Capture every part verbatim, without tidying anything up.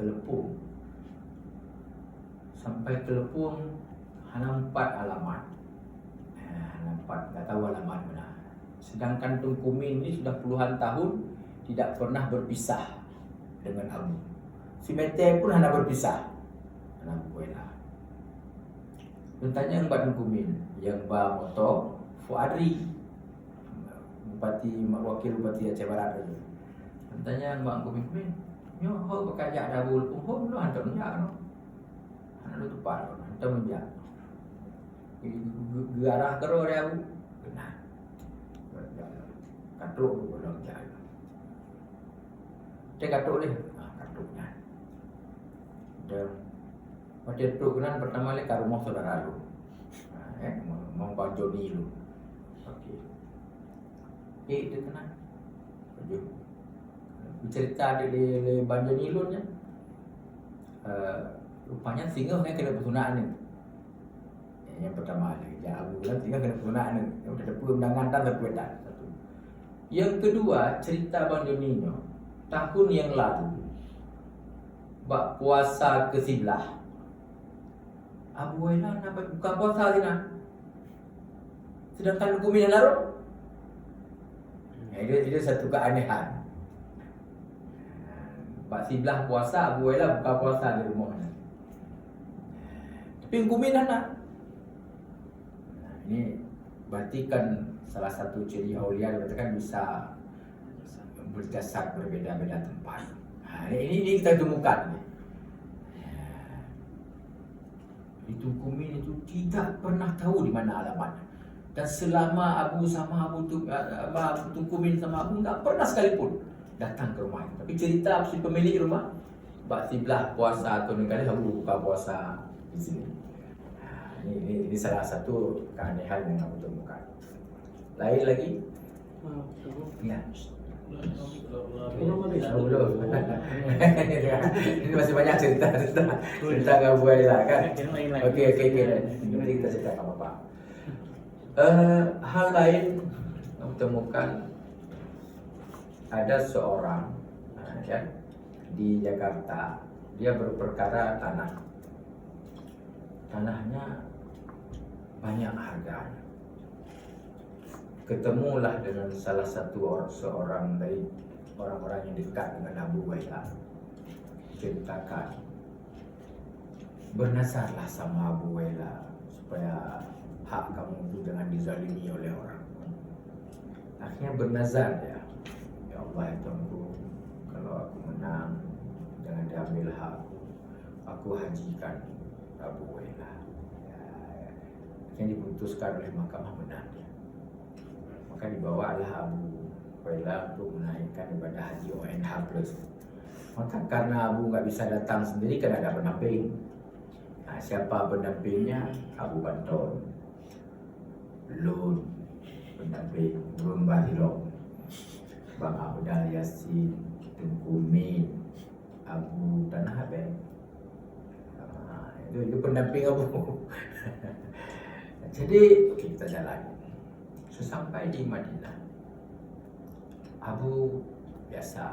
Keuleupong. Sampai Keuleupong hana meupat alamat. Eh, hana meupat, tak tahu alamat mana. Sedangkan Teungku Min ni sudah puluhan tahun tidak pernah berpisah dengan Abu. Simete pun hana berpisah dengan Abu Wela. Tanyong bak Teungku Min, nyang ba moto Fuadri, Bupati, Wakil Bupati Aceh Barat tu. Tanyong bak Teungku Min, "Min, nyoe ho beukajak dabu Leupong ho, lôn hantom jak noh. Hana lôn tupat, hantom jak." Geu-, geu-, geuarah keudroe lé Abu. Keunan. Ka trok lôn jak. Teuka trok lé. Ah, ka trok nyan. Dan watèe trok keunan, pertama lé ka rumoh saudara lôn. Ah, eh, rumoh Bang Joni lôn. Okey. Eh, dia keunan. Lanjut. Cerita di, di, di Bang Joni lôn nyan. Eh, rupanya singoh kan kena peusunak ni. Yang pertama ni, ya, Abu Wela singoh kena peusunak ni. Yang pertama, undangan dan seperti itu. Satu. Yang kedua, cerita Bang Joni nyoe, tahun yang lalu, bak puasa ke sebelas, Abu Wela na buka puasa sinan. Sedangkan Teungku Min hana rot. Ya, itu, itu satu keanehan. Bak sebelas puasa, Abu Wela buka puasa di rumoh nyan. Tapi Teungku Min hana. Nah, ini berarti kan salah satu ciri aulia, dikatakan bisa berjasad berbeda-beda tempat. Ha, ini, ini, ini kita temukan ni. Ya. Teungku Min itu tidak pernah tahu di mana alamatnya. Dan selama Abu sama Abu tu, Teungku Min sama Abu, enggak pernah sekalipun datang ke rumah itu. Tapi cerita si pemilik rumah, bak sebelas puasa atau ni kali Abu buka puasa di sini. Ha, ini, ini, ini salah satu keanehan yang Abu temukan. Lain lagi? Ya. Belum habis. Belum. Ini masih banyak cerita, cerita, cerita dengan Abu Wela, kan? Okey, okey, okey. Nanti kita cerita apa-apa. Eh, hal lain yang temukan, ada seorang, eh, ya, di Jakarta, dia berperkara tanah. Tanahnya banyak harganya. Ketemulah dengan salah satu or-, seorang dari orang-orang yang dekat dengan Abu Wela. Ceritakan, "Bernazarlah sama Abu Wela supaya hak kamu itu jangan dizalimi oleh orang." Akhirnya bernazar dia, "Ya Allah, ya Tuhanku, kalau aku menang, jangan diambil hak aku, aku hajikan Abu Wela." Ya, ya. Akhirnya diputuskan oleh mahkamah menang dia. Maka dibawalah Abu Wela untuk menunaikan ibadah haji O N H plus. Maka karena Abu nggak bisa datang sendiri, kan ada pendamping. Nah, siapa pendampingnya? Abu Banton. Lôn pendamping, lôn barilong. Bang Abdal Yasin, Teungku Min, Abu Tanah Abang. Ah, itu, itu pendamping Abu. Jadi, okey, kita jalan. Sesampai di Madinah, Abu biasa.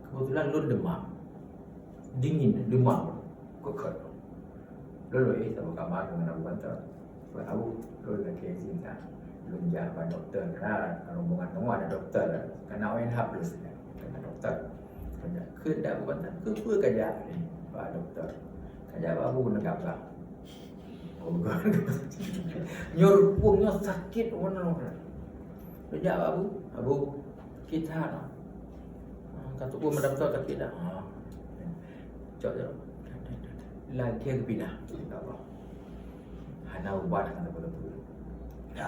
Kebetulan lôn demam. Dingin, demam. Kekeh. Lôn, eh, sama kamar dengan Abu Banton. Buat Abu, lôn lakèe izin dah. Lôn jak bak dokto, karena rombongan teungoh ada dokto. Karena O N H plus, kena dokto. Lôn jak, "Keu dak Abu Banton, keu peue kajak ni bak dokto?" "Kajak bak Abu neugah blang." Oh, nyoe rupoh nyoe sakét meunan. Lôn jak bak Abu, "Abu, sakét that." "Ah, ka tuboh madam tu sakét dah." Ah. Cok je. Lagèe geupinah. Hana ubat, hana peue-peue. Ya.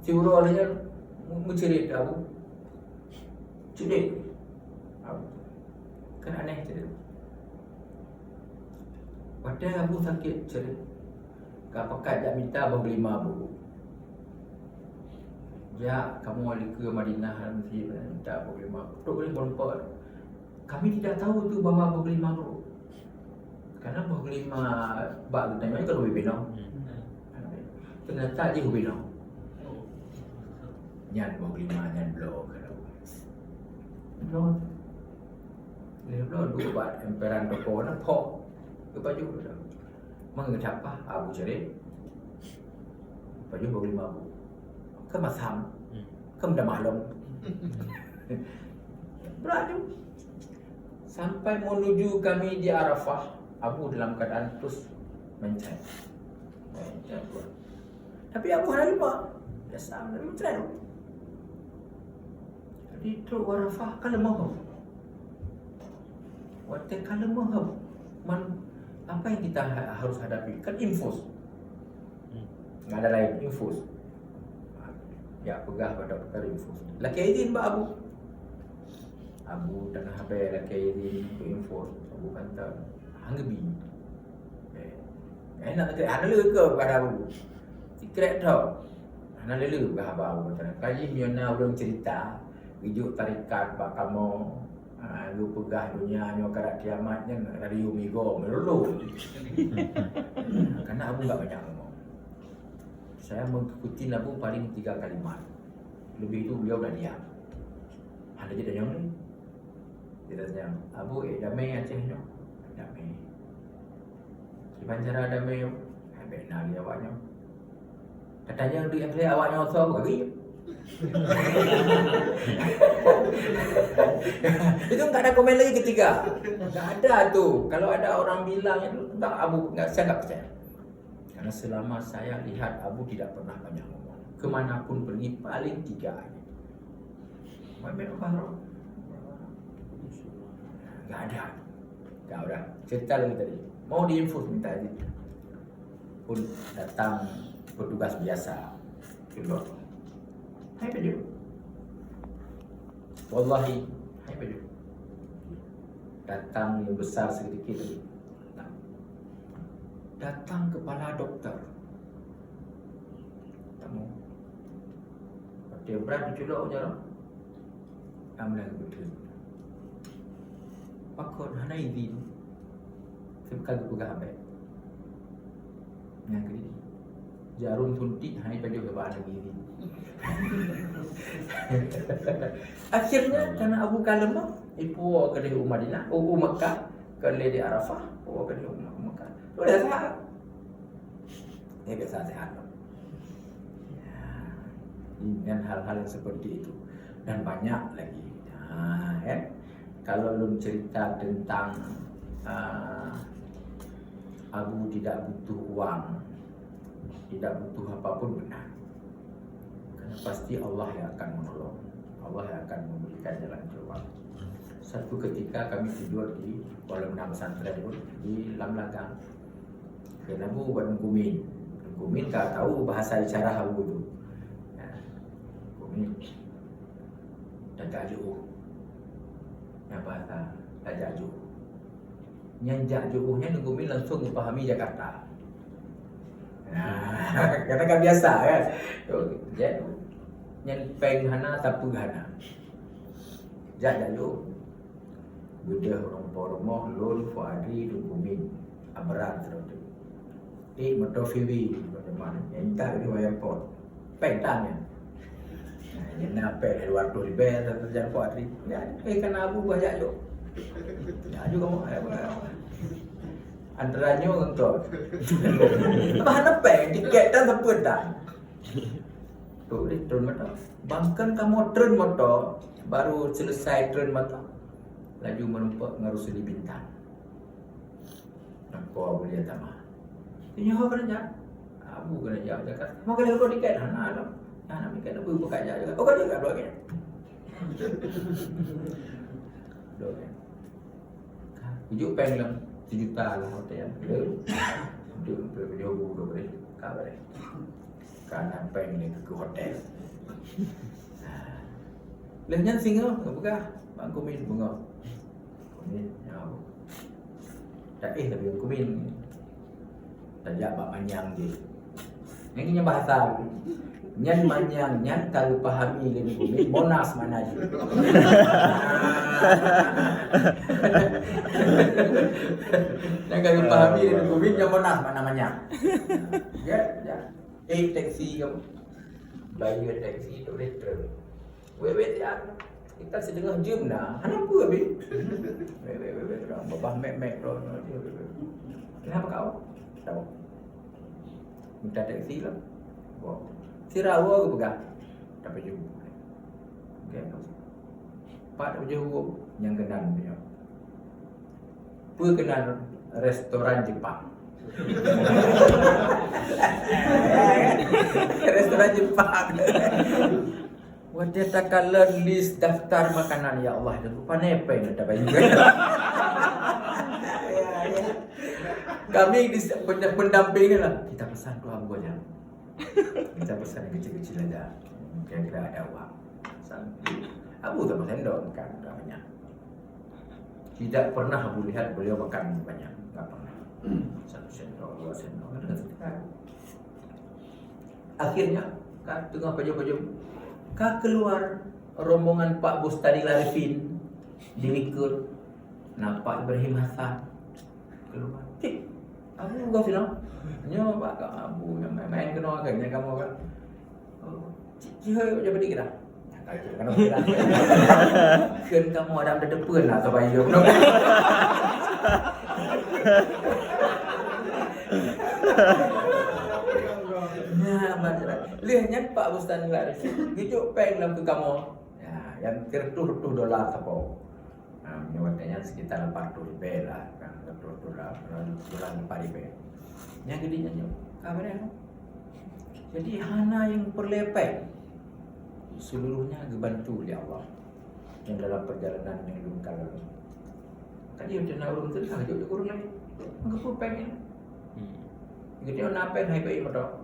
Siuroe lagèe nyan meucirét Abu. Cit deh. Abu. Kan aneh cit deh. Watèe Abu sakét cit deh. Ka pakat jak mita boh geulima Abu. Jak kamoe likeue Madinah, meuseujid mita boh geulima Abu. Trok lé meureumpok. Kami tidak tahu tu bahwa boh geulima Abu. Karena boh geulima bak geutanyoe ka leubeh binong. Hmm. Ternyata jih binong. Nyan boh geulima nyan bloe ka lheueh. Bloe. Lôn duek bak emperan toko na phok. Geupajoh lôn. Meungeudapah Abu Jere. Pajoh bak lima bu. Keu masam. Hmm. Keu meudah mahlom. Brat tu. Sampai menuju kami di Arafah, Abu dalam keadaan terus mencret. Mencret. Tapi Abu hana lupa. Biasa, mencret. Jadi trok u Arafah, ka leumoh. Watèe ka leumoh, man, apa yang kita ha-, harus hadapi? Kan infus. Hmm. Nggak ada lain, infus. Ya, peugah bak dokto infus. Lakèe izin bak Abu. Abu teungoh habéh lakèe izin keu infus. Abu kata, "Hana bi." Eh, enak ke? Hana lé ke pada Abu. Sikrek tho. Hana lé lé peugah haba Abu Bakar. Ka jih meunyoe na ureueng cerita, geujok tarekat bak kamoe, ha, geupeugah donya nyoe karab kiamat nyan radio Migo meululu. Karena Abu enggak banyak ngomong. Saya mengikuti Abu paling tiga kalimat. Lebih itu beliau dah diam. Ada je tanya ni. Dia tanya, "Abu, eh, damé Aceh nyoe?" "Damé." "Kiban cara damé?" "Habéh na lé awak nyoe." Katanya di akhir awak nyoe soe bagi. Itu enggak ada komen lagi ketiga. Enggak ada tu. Kalau ada orang bilang itu, enggak, Abu, enggak, saya enggak percaya. Karena selama saya lihat, Abu tidak pernah banyak ngomong. Kemanapun pergi, paling tiga aja. Main-main apa, Bro? Enggak ada. Enggak ada. Cerita lagi tadi. Mau diinfus minta izin. Pun datang petugas biasa. Keluar. Hai baju. Wallahi, hai baju. Datang yang besar sedikit lagi. Datang kepala doktor. Tamu. Watèe brat diculok je. Amlan beutôi. Pakon hana izin. Teuka geupeugah abéh. Nyang keudua, jarum suntik hana pajoh bak aneuk izin. Akhirnya, karena Abu ka leumoh, ipuwoe keudeh u Madinah, u, u Mekah, keu lé di Arafah, ipuwoe keudeh u Mekah. Udah sehat. Ya, biasa sehat. Ya, dengan hal-hal yang seperti itu. Dan banyak lagi. Ha, kan? Kalau lôn cerita tentang, ah, Abu tidak butuh uang, tidak butuh apapun, benar. Karena pasti Allah yang akan menolong. Allah yang akan memberikan jalan keluar. Satu ketika kami tidur di kolam enam pesantren pun di Lamlagang. Keu Abu bak Teungku Min. Teungku Min ka tahu bahasa isyarat Abu tu. Ya. Teungku Min. Tajak jiôh. Nyan bahasa tajak jiôh. Nyan jak jiôh nyan Teungku Min langsung geupahami Jakarta. Nah, kata ka biasa kan. Tu, jadi, nyan péng hana, sapeue hana. Jak, jak jiôh. Beudôh ureueng po rumoh lôn, Fuadri, Teungku Min, Abrar sidroe teuk. Eh, moto V W, moto mana? Nyang intat di airport. Péng tan nyan. Nah, nyan na péng dua ratus ribèe satu jam Fuadri. Ya, eh, kana Abu bah jak jiôh. Jak jiôh kamoe, ayo, ayo. Antara nyoe ngon kau. Bah na péng, tiket tan sapeue tan. Tu deh, treun moto. Bahkan kamoe treun moto, baru selesai treun moto, laju meureumpok ngon Rusli Bintang. Nangko Abu Lia Tama. Nyoe keuneuk jak. Abu keuneuk jak Jakarta. Mau keuneuk tiket? Hana lom. Hana tiket, Abu buka jak Jakarta. Oh, ka jak, dua kali. Dua kali. Tujuh péng lom, sejuta lah hotel. Duduk, duduk, duduk, duduk, duduk, duduk. Ka bareh. Ka na péng ni keu hotel. Lheuh nyan singoh, geupeugah, Bang Kumin, beungoh. Kumin, nyoe. Tak eh, tapi Kumin. Tajak bak manyang jih. Nyan, nyan bahasa. Nyan manyang, nyan ka geupahami lé Kumin, Monas makna jih. Nyan ka geupahami lé Kumin, nyan Monas makna manyang. Ya, ya. Eh, teksi kamu. Bayar teksi tu boleh terus. Weh, weh, siap. Kita setengah jam dah. Hana apa habis. Weh, weh, weh. Babah mek-mek droe. Kenapa kau? Tahu. Minta teksi lah. Wah. Sira wo geupeugah. Tapi jumpa. Okey. Pat ujung nyang keunan nyoe. Peue keunan restoran Jepang. Restoran Jepang. Watèe takalon lis daftar makanan, ya Allah, itu pane péng tabayeue. Kami di se-, penda-, pendamping ni lah. Kita pesan tu Abu aja. Kita pesan yang kecil-kecil aja. Kira-kira ada uang. Abu tak pesan dong, kan, tak banyak. Tidak pernah Abu lihat beliau makan banyak, tak pernah. Satu sendok, dua sendok, ada satu kali. Akhirnya, kan, tengah pajoh-pajoh, ka keluar rombongan Pak Bustani Larifin, direktur. Nah, Pak Ibrahim Hasan keluar. "Cik, Abu kau sini?" "Nyoe, Pak, Abu nyang main-main keunoe kan, nyang kamoe kan." "Oh, cik, cik, hai, jadi kita." Kheun kamoe adam teudeuen lah sabai yo. Nah, masalah. Lheueh nyan Pak Bustani Larifin geujok péng lam keu kamoe. Ya, nyang keu reutôh-reutôh dolar sapo. Ha, nyoe watèe nyan sekitar lapan reutôh ribèe lah, kan, lapan reutôh dolar, dolar lapan ribèe. Nyang geude nyan nyoe, ka beureh. Jadi hana nyang peureulèe péng. Seluruhnya geubantu lé Allah. Nyang dalam perjalanan nyang lôn kalon. Tadi macam na ureueng teuka jok di ureueng laén. Meugeupeu péng nyan. Hmm. Geutanyoe na péng hai bayi moto.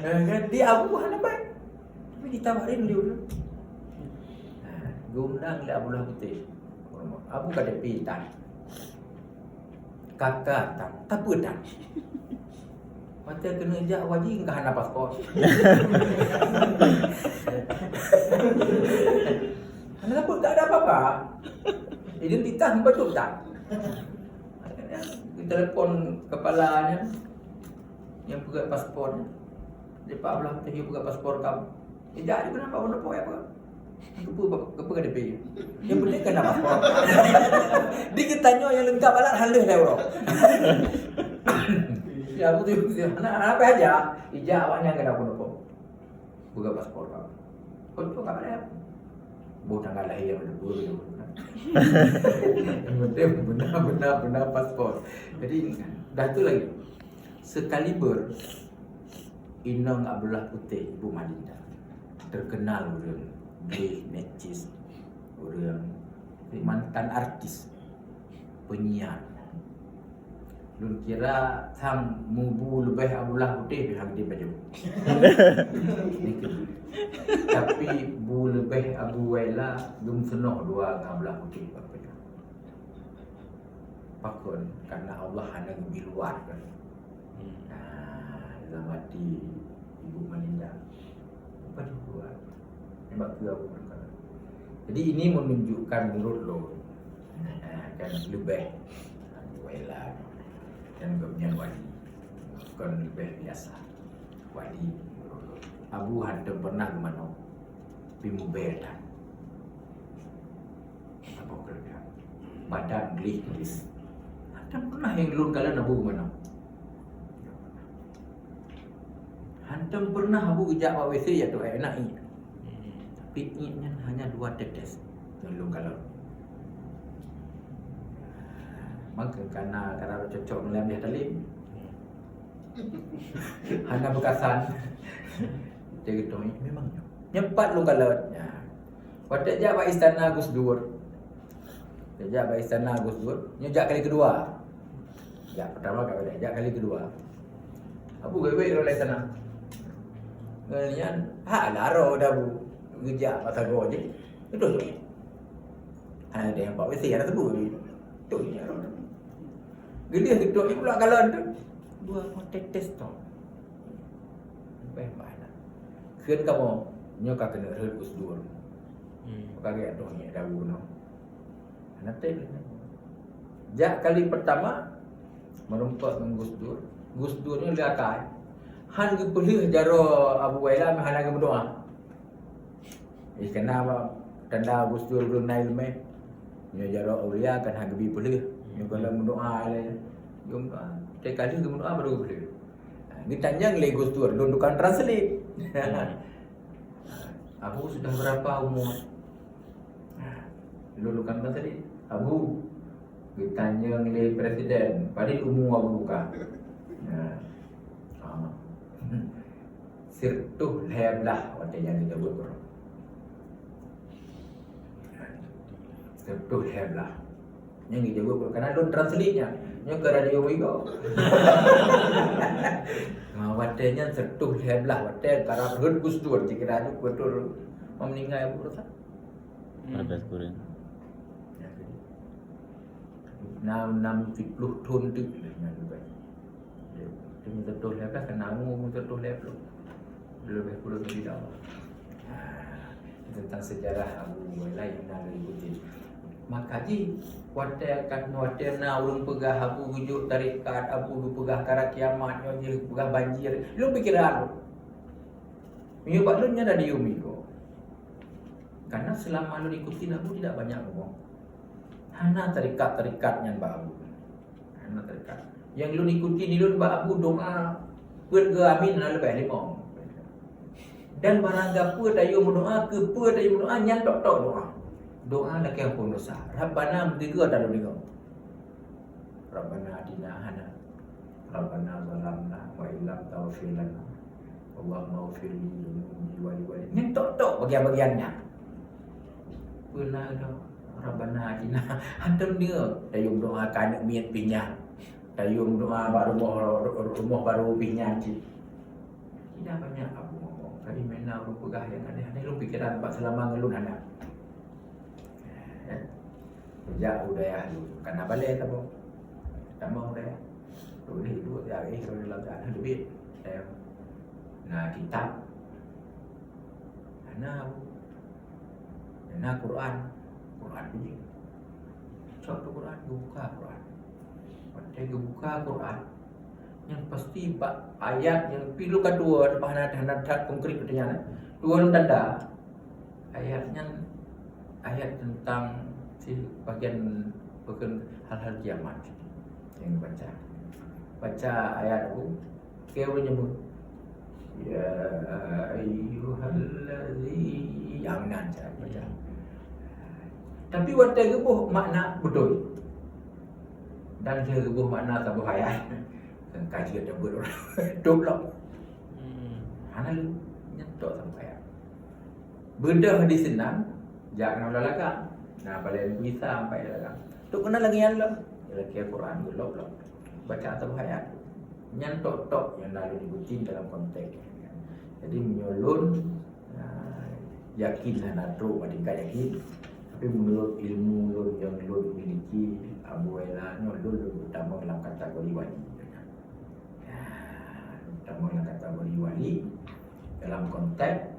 Nah, kan di Abu hana péng. Tapi ditawarin dia dulu. Nah, geuundang lé Abdullah Putih. Abu ka teupie tan. Kaka tan, tapi tan. Watèe keuneuk jak haji ka hana paspor. Hana paspor, tak ada apa-apa. Identitas betul tak? Telepon kepalanya yang peugah paspor. Dia Pak Abdullah, "Thank you, peugah paspor kamu." Ijak je kenapa pun apa ya apa? Kepu kepu ke depan. Yang penting kan apa? Di kita nyoe yang lengkap alat halus dah orang. Ya betul betul. Nah, apa aja? Ijak awaknya kena pun apa? Buka paspor kau. Kau tu kat mana? Buh tanggal lahir yang ada buah tu. Yang penting benar benar benar paspor. Jadi dah tu lagi. Sekaliber Inong Abdullah Putih, Ibu Malinda, terkenal ureueng gleh, necis, ureueng mantan artis, penyiar. Lôn kira sang mubu leubeh Abdullah Putih pih hana geutem baju. Tapi bu leubeh Abu Waila lôn seunoh dua ngon Abdullah Putih bak baju. Pakon? Karena Allah hana geubi luar kan. Hmm. Nah, dalam hati Ibu Malinda, "Apa tu buat?" Nembak ke Abu Bakar. Jadi ini menunjukkan menurut lo, nah, kan lebih Abu Waila dan kemudian wali, bukan lebih biasa. Wali menurut lo. Abu hantom pernah ke mana? Tapi mubeda. Apa kelebihan? Badan gleh-gleh. Hantom pernah nyang lôn kalon Abu meunoe. Hantom pernah Abu geujak bak W C ya tu, eh, nak iék. Tapi iék nyan hanya dua tetes. Nyang lôn kalon. Maka kana, kana cocok meulém dia talim. Hana beukasan. Dia gitu, memang nyoe. Nyoe pat lôn kalon. Ya. Watèe jak bak istana Gus Dur. Watèe jak bak istana Gus Dur, nyoe jak kali keudua. Jak pertama kali, jak kali keudua. Abu gawét lôn lé sana. Nyan, ha, laro dah bu. Geujak masa go je. Betul tu. Ada yang bawa isi, ada sebut. Tu je. Gelieh gitu, ni pula kalon tu. Dua tetes tu. Sampai mana? Kheun kamoe, nyoe ka keuneuk rhot Gus Dur. Hmm. Ka gét doh nyek daun nyoe. Hana tem. Jak kali pertama, meurumpok ngon Gus Dur. Gus Dur nyoe lé akai. Han geupeulheueh jaroe Abu Waila meuhana geumeudoa. Eh, kena ba-, Tanda Gus Dur lôn na ileumèe. Nyoe jaroe aulia kan hana geubi peuleueh. Nyoe kalau meudoa lé. Jom doa. Teuka lheueh geumeudoa baru peuleueh. Ha, geutanyong lé Gus Dur, lôn tukang translate. Hmm. "Abu sudah berapa umur?" Ha, lôn tukang translate. "Abu," geutanyong lé presiden, "padit umu Abu ka?" Ha. Ha. Sireutoh lhèe blah watèe nyan geujaweueb. Sireutoh lhèe blah. Nyan geujaweueb, karena lôn translate nyan. Nyoe keu radio Wigo. Ha, watèe nyan sireutoh lhèe blah, watèe karab rhot Gus Dur, dikira aju beutôi meuninggai Abu Rosa. Hmm. Peureubeuen kureung. Nam, nam siploh thon teuk lheueh nyan leubeh. Teuma sireutoh lhèe blah keunan umur sireutoh lhèe ploh. Leubeh puluh lebih dah. Ha, tentang sejarah Abu Walid na lôn ikutin. Maka jih, watèe ka, watèe na ureueng peugah Abu geujok tarekat, Abu geupeugah kara kiamat, nyoe jih peugah banjir. Lôn pikiran lôn. Meunyoe bak lôn nyan ada di umi ko. Karena selama lôn ikutin Abu tidak banyak ngomong. Hana tarekat-tarekat nyan bak Abu. Hana tarekat. Nyang lôn ikutin di lôn bak Abu doa, peuet geu amin hana leubeh limong. Dan barang gapeue tayue meudoa, keu peue tayue meudoa, nyan tok-tok doa. Doa lakèe amphon dosa. Rabbana meutiga ta lôn deungoe. Rabbana atina hana. Rabbana zalamna wa illam taghfir lana. Allahumma ghfir li dzunubi wa li walidayya. Nyan tok-tok bagian-bagian nyan. Peue na doa? Rabbana atina. Hantom deungoe. Tayue doa keu aneuk miet pih nyan. Tayue doa bak rumoh, rumoh barô pih nyan cit. Tidak banyak Abu ngomong. Tapi meunan ureueng peugah nyang aneh-aneh lôn pikiran bak seulama ngon lôn hana. Eh, jak u dayah dulu. Kana balèe saboh. Tamong u dayah. Tuléh duek jari, eh, kalau dalam tanah teubiet. Eh, na kitab. Hana, Bu. Na Quran. Quran bunyi. Cok tu Quran, buka Quran. Watèe geubuka Quran, nyang pasti bak ayat nyang pilu ka dua, leubeh hana, hana that konkret geutanyoe, eh. Dua lom tanda. Ayat nyan, ayat tentang si bagian, bagian hal-hal kiamat nyang baca. Baca ayat tu, keu ureueng nyebut, "Ya ayyuhallazina," nyang nan cara baca. Tapi watèe geuboh makna beutôi. Dan lheueh geuboh makna saboh ayat. Ka jeuet teubeuet ureueng. Dub lom. Hmm. Hana lé, nyan tok saboh ayat. Beudôh di sinan, jak keunoe lam lakang. Na paleng bisa sampai lam lakang. Tu keunan lagèe nyan lom. Lakèe Quran geulop lom. Baca saboh ayat. Nyan tok-tok nyang na lôn ikutin dalam konteks. Jadi meunyoe lôn, ah, yakin hana trok bak tingkat yakin, tapi menurut ilmu lôn nyang lôn miliki, Abu Ela nyoe lôn, lôn tamong lam kategori wali. Ya, tamong lam kategori wali dalam konteks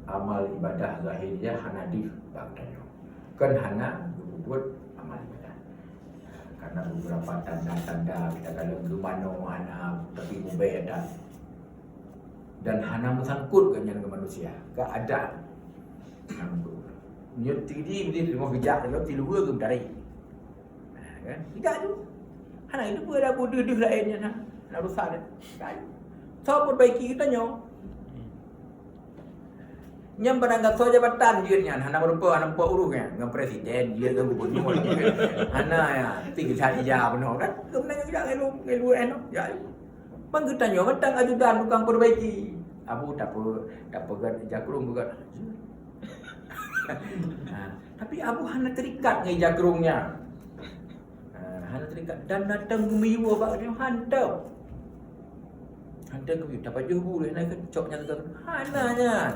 amal ibadah zahiriah hana deuh bak tanyoe. Kon hana geupeubeuet amal ibadah. Karena beberapa tanda-tanda kita kalau geumanoe hana, tapi mubèe that. Dan hana meusangkot gobnyan ngon manusia. Gak ada. Nyoe tidi beli lima bijak, kalau tiluwa geumeutarek. Kan? Tidak tu. Hana itu pun ada bodoh-bodoh lain nyan, ha. Hana rusak dah. Kan? Soe peubaiki geutanyoe? Nyan barang gasoe jabatan jeuet nyan, hana meurupa, hana meurupa ureueng nyan. Ngon presiden jeuet, ngon gubernur jeuet. Hana ya, tinggi saja bunoe kan. Kemudian juga lalu, lalu eh, no. Ya. Bang geutanyoe mantong ajudan tukang perbaiki. Abu tak apa, tak apa, jakrong bukan. Ha, tapi Abu hana terikat ngon jakrong nyan. Ha, hana terikat dan datang geumiyuwa bak nyoe hantom. Hantom geumiyuwa, tapajoh bu lé, na keucok nyan ke? Hana nyan.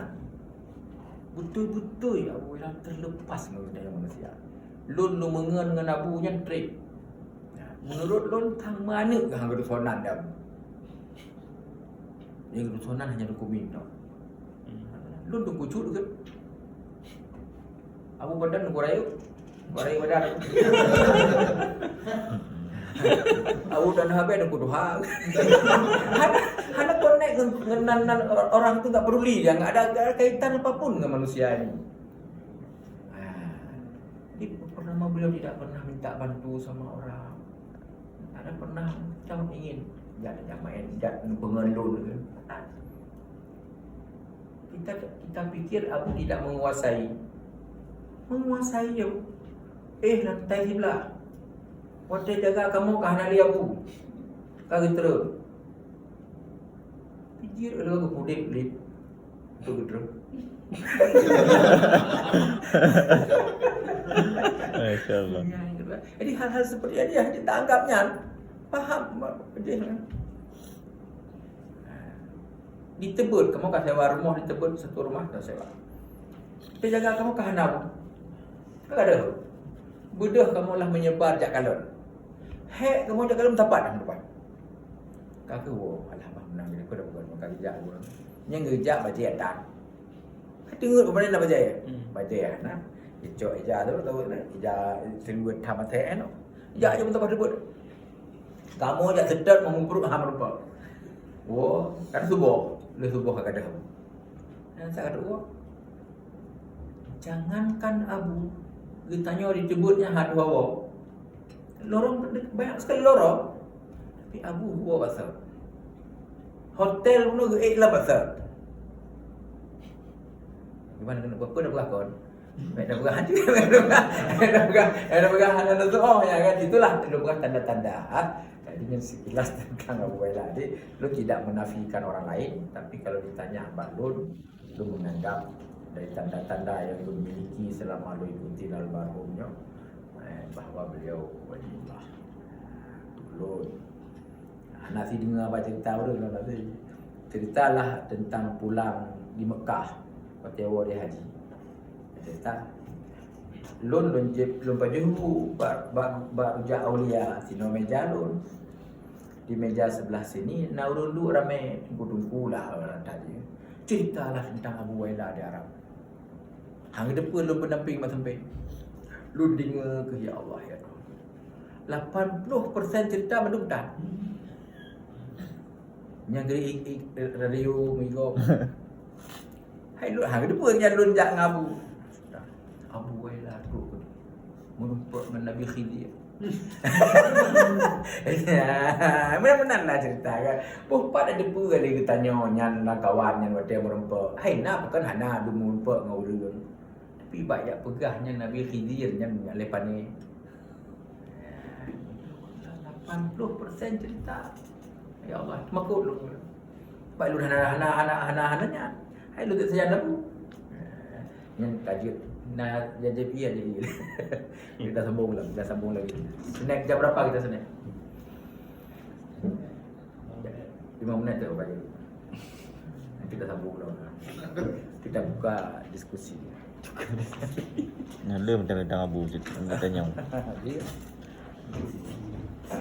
Beutôi-beutôi Abu Ela terlepas ngon geutanyoe manusia. Lôn lôn meungon ngon Abu nyan trép. Menurut lôn, tang meuaneuk geuh ngon geudusonan dah. Nyang geudusonan hanya Teungku Min tau. Lôn Teungku Cut geuh. Abu Badan Teungku Rayeuk. Teungku Rayeuk Badan. Abu Dan Habib Teungku Tuha. Hana, hana connect ngon, ngon nan, nan orang tu, enggak peduli dia, enggak ada, enggak ada kaitan apapun dengan manusia ini. Jadi, pernah beliau tidak pernah minta bantu sama orang. Tidak ada pernah, "Kamu ingin, jak, jak main, jak pengelun." Kita, kita pikir Abu tidak menguasai. Menguasai, yo. Eh, lantai siblah. Watèe jaga kamoe ka hana lé Abu. Ka geutrön. Pijit lé geupudép lip. Betul, betul. Masya Allah. Ya, itu lah. Jadi, hal-hal seperti ini yang kita anggap nyan, paham, dia, kan? Ditebut, kamoe ka sewa rumoh, ditebut satu rumah ka sewa. Tapi jaga kamoe ka hana. Ka ada. Beudôh kamoe lah menyebar jak kalon. Hék kamoe jak kalon, tapat lam depan. Ka keuwoe, alah, bah, meunan, aku dah bukan maka geujak gurèe. Nyang geujak bajèe atan. Ka teungeut peue na bajèe. Hmm. Bajèe na. Icok ija tu, tu na, ija seuleuweut tham até no. Jak je meutabah teubeuet. Kamoe jak seutôt meumeupruk ha meurumpok. Woe, kan suboh. Lheueh suboh ka gadôh. Nyang sa ka woe. Jangankan Abu, geutanyoe diteubiet nyang hana woe. Lorong banyak sekali lorong. Tapi Abu woe basa. Hotel pun geuék lam basa. Gimana kena apa dah berah kon? Baik dah berah tu, dah berah, dah berah, dah berah, dah berah. Oh, ya kan, itulah dah berah tanda-tanda. Ha? Jadi, nyan sekilas tentang Abu Waila. Jadi, lu tidak menafikan orang lain, tapi kalau ditanya bak lôn, lôn menganggap dari tanda-tanda yang lôn miliki selama lôn ikuti almarhum nyoe, eh, bahwa beliau waliullah. Lôn hana si deungoe bak cerita ureueng lôn, tapi ceritalah tentang pulang di Mekah, watèe woe di haji. Cerita lôn, lôn jép, lôn pajoh bak, bak, bak rujak aulia, sinoe meja lôn. Di meja sebelah sini na ureueng duek ramé, teungku-teungku lah, tadi. Ceritalah tentang Abu Waila di Arab. Hang deungoe lôn pendamping mak sempé. Lôn deungoe keu, ya Allah, ya Tuhan. Lapan puluh persen cerita mandum tan. Nyang dari radio meugo. Hai lôn, ha, keupeue nyan lôn jak ngon Abu. Abu Waila trok meurumpok ngon Nabi Khidir. Ya, meunan-meunan lah cerita kan. Boh pat ada peue kali geutanyoe nyan lam kawan nyan watèe meurumpok. Hai na bukan hana dum meurumpok ngon ureueng. Tapi bak jak peugah nyan Nabi Khidir nyan lé pané. Lapan puluh persen cerita. Ya Allah, makot lôn. Baik lôn hana, hana, hana, hana, hana nyan. Hai lôn tak sayang lagu. Nyan ka jeuet na jadi pia jadi. Kita sambung lagi, kita sambung lagi. Snack jam berapa kita snack? Lima menit tu bagi. Kita sambung lagi. Kita buka diskusi. Nah, lu tentang Abu je, tanya. Dia.